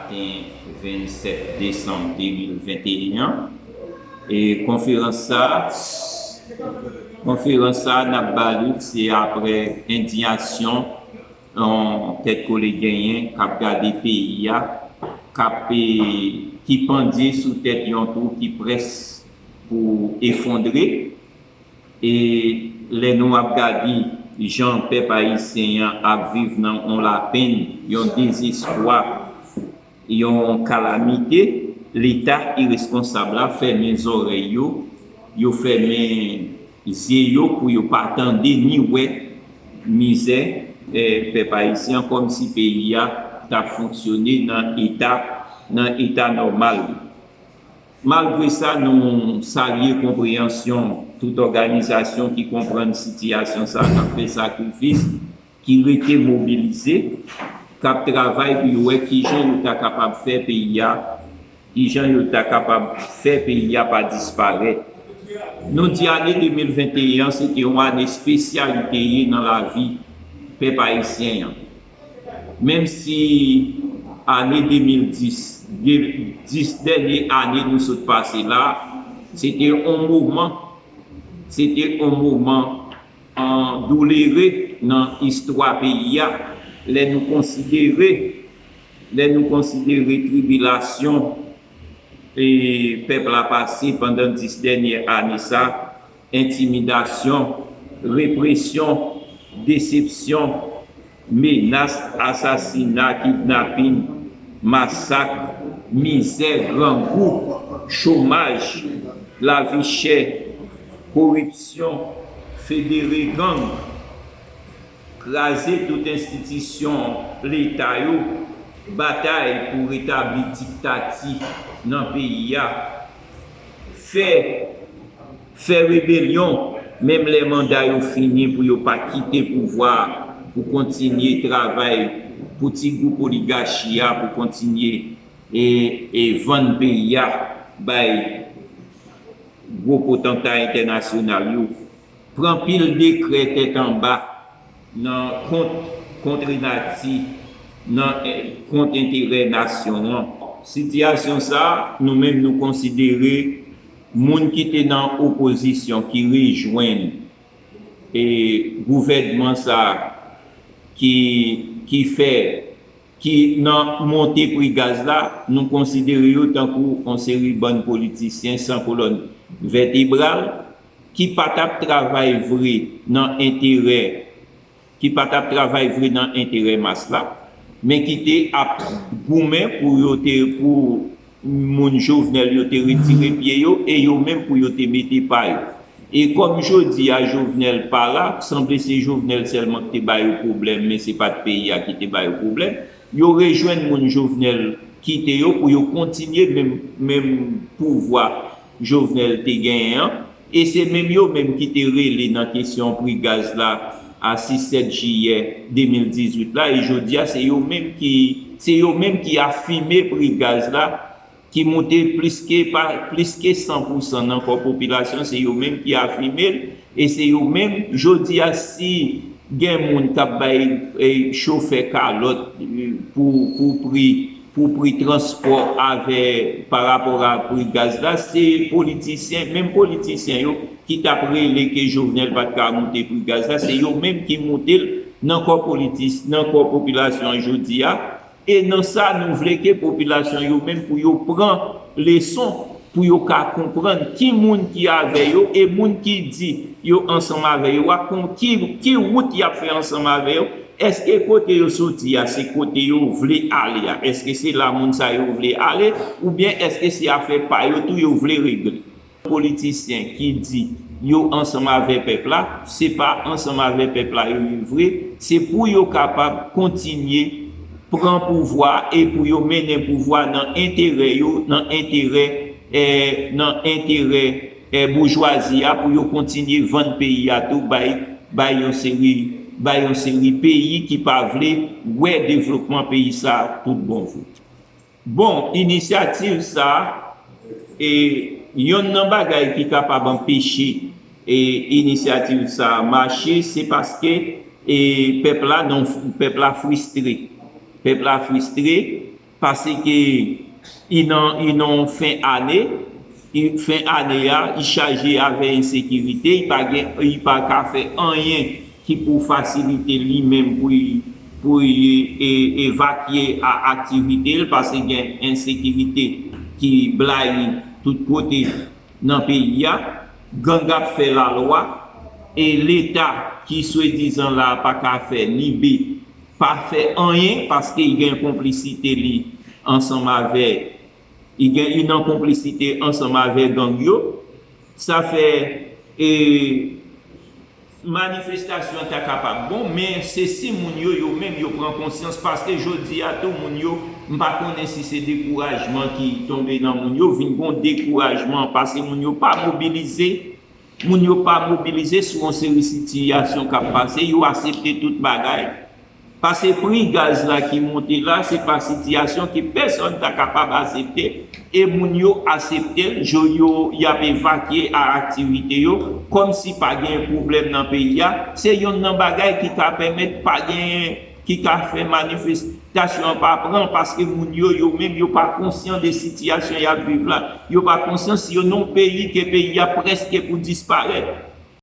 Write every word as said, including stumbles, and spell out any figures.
Maten vennsèt desanm de mil venteyen an. E konferans sa, konferans sa n ap ba li, se apre endiyasyon yon tèt kole genyen k ap gade peyi a, k ap, e, ki pandye sou tèt yon twou ki près pou efondre. E lè nou ap gade jan pèp ayisyen an ap viv nan yon lapenn, yon dezespwa, yon kalamite, Leta ireskonsab la fèmen zòrèy yo, yo fèmen zye yo pou yo pa tande ni wè mizè, eh, pèp ayisyen an, kòmsi peyi a t ap fonksyone nan eta, nan eta nòmal li. Malgre sa, nou salye konpreyansyon tout òganizasyon ki konprann sitiyasyon sa a, k ap fè sakrifis, ki rete mobilize, k ap travay pou yo wè kijan yo ta kapab fè peyi a, kijan yo ta kapab fè peyi a pa disparèt. Nou di ane de mil venteyen an, se te yon ane espesyal li te ye nan lavi pèp ayisyen an. Menm si ane de mil dis, de, dis dènye ane nou sot pase la, se te yon moman, se te yon moman, an, doulere nan istwa peyi a, lè nou konsidere, lè nou konsidere tribilasyon, e, pèp la pase pandan dis dènye ane sa, entimidasyon, represyon, desepsyon, menas, asasina, kidnapin, masak, mizè, grangou, chomaj, lavi chè, koripsyon, federe gang, kraze tout enstitisyon Leta yo, batay pou retabli diktati nan peyi a, fè, fè rebelyon, menm lè manda yo fini, pou yo pa kite pouvwa a, pou kontinye travay pou ti gwoup oligachi a, pou kontinye e, e vann peyi a bay gwo potanta entènasyonal yo, pran pil dekrè tèt anba nan kont, kont nati, nan, eh, kont enterè nasyon an. Sitiyasyon sa a, nou menm nou konsidere moun ki te nan opozisyon, ki rejwenn, e, gouvènman sa a, ki, ki fè, ki nan monte pri gaz la, nou konsidere yo tankou yon seri bann politisyen san kolòn vètebral, ki pa t ap travay vre nan enterè, ki pa t ap travay vre nan enterè mas la, men ki te ap goumen pou yo te, pou moun Jovenel yo te retire pye yo, e yo menm pou yo te mete pa yo. E kòm jodi a Jovenel pa la, sanble se Jovenel sèlman ki te ba yo pwoblèm, men se pa t peyi a ki te ba yo pwoblèm. Yo rejwenn moun Jovenel kite yo pou yo kontinye menm, menm pouvwa Jovenel te genyen an. E se menm yo menm ki te rele nan kesyon pri gaz la a sis sèt jiyè de mil dizuit la. E jodi a, se yo menm ki, se yo menm ki afime pri gaz la, ki moute plis ke, pa, plis ke san pousan nan kò popilasyon, se yo menm ki afime l. E se yo menm, jodi a, si gen moun k ap bay, e, chofè kalòt, e, pou, pou pri, pou pri transpò avè, pa rapò a pri gaz la, se politisyen, menm politisyen yo ki t ap rele ke Jovenel pa t ka moute pri gaz la, se yo menm ki moute l nan kò politis-, nan kò popilasyon an jodi a. E nan sa, nou vle ke popilasyon yo menm pou yo pran leson, pou yo ka konprann ki moun ki avè yo, e moun ki di yo ansanm avè yo a, kon ki, ki wout y ap fè ansanm avè yo, èske kote yo soti a, se kote yo vle ale a, èske se la moun sa yo vle ale, oubyen èske se afè pa yo tou yo vle regle? Politisyen ki di yo ansanm avè pèp la, se pa ansanm avè pèp la yo ye vre, se pou yo kapab kontinye pran pouvwa e pou yo mennen pouvwa nan enterè yo, nan enterè, eh, nan enterè, eh, boujwazi a, pou yo kontinye vann peyi a tou bay, bay yon seri, bay yon seri peyi ki pa vle wè devlopman peyi sa a tout bon vre. Bon, inisyativ sa a, e, yonn nan bagay ki kapab anpeche, e, inisyativ sa a mache, se paske, e, pèp la, non, pèp la fristre. Pèp la fristre, Paske i nan, i nan fen ane, i, fen ane a, i chaje avè ensekirite, i pa gen, i pa ka fè anyen ki pou fasilite li menm pou i, pou i e, evakye a aktivite l, paske gen ensekirite ki blayi tout kote nan peyi a. Gang ap fè lalwa, e Leta ki swadizan la pa ka fè ni be, pa fè anyen, paske i gen konplisite li ansanm avè, i gen, i nan konplisite ansanm avè gang yo. Sa fè, e, manifestasyon an ta kapab bon, men se si moun yo, yo menm, yo pran konsyans, paske jodi a tou, moun yo, m pa konnen si se dekourajman ki tonbe nan moun yo, vin gon dekourajman, paske moun yo pa mobilize, moun yo pa mobilize sou yon seri sitiyasyon k ap pase, yo aksepte tout bagay. Paske pri gaz la ki monte la, se pa sitiyasyon ke pèsòn ta kapab aksepte, e moun yo aksepte l, yo, yo, y ap evakye a aktivite yo, kòmsi pa gen pwoblèm nan peyi a. Se yonn nan bagay ki ka pèmèt pa gen, ki ka fè manifestasyon an pa pran, paske moun yo, yo menm, yo pa konsyan de sitiyasyon y ap viv la. Yo pa konsyan si yo nan yon peyi ke peyi a prèske pou disparèt.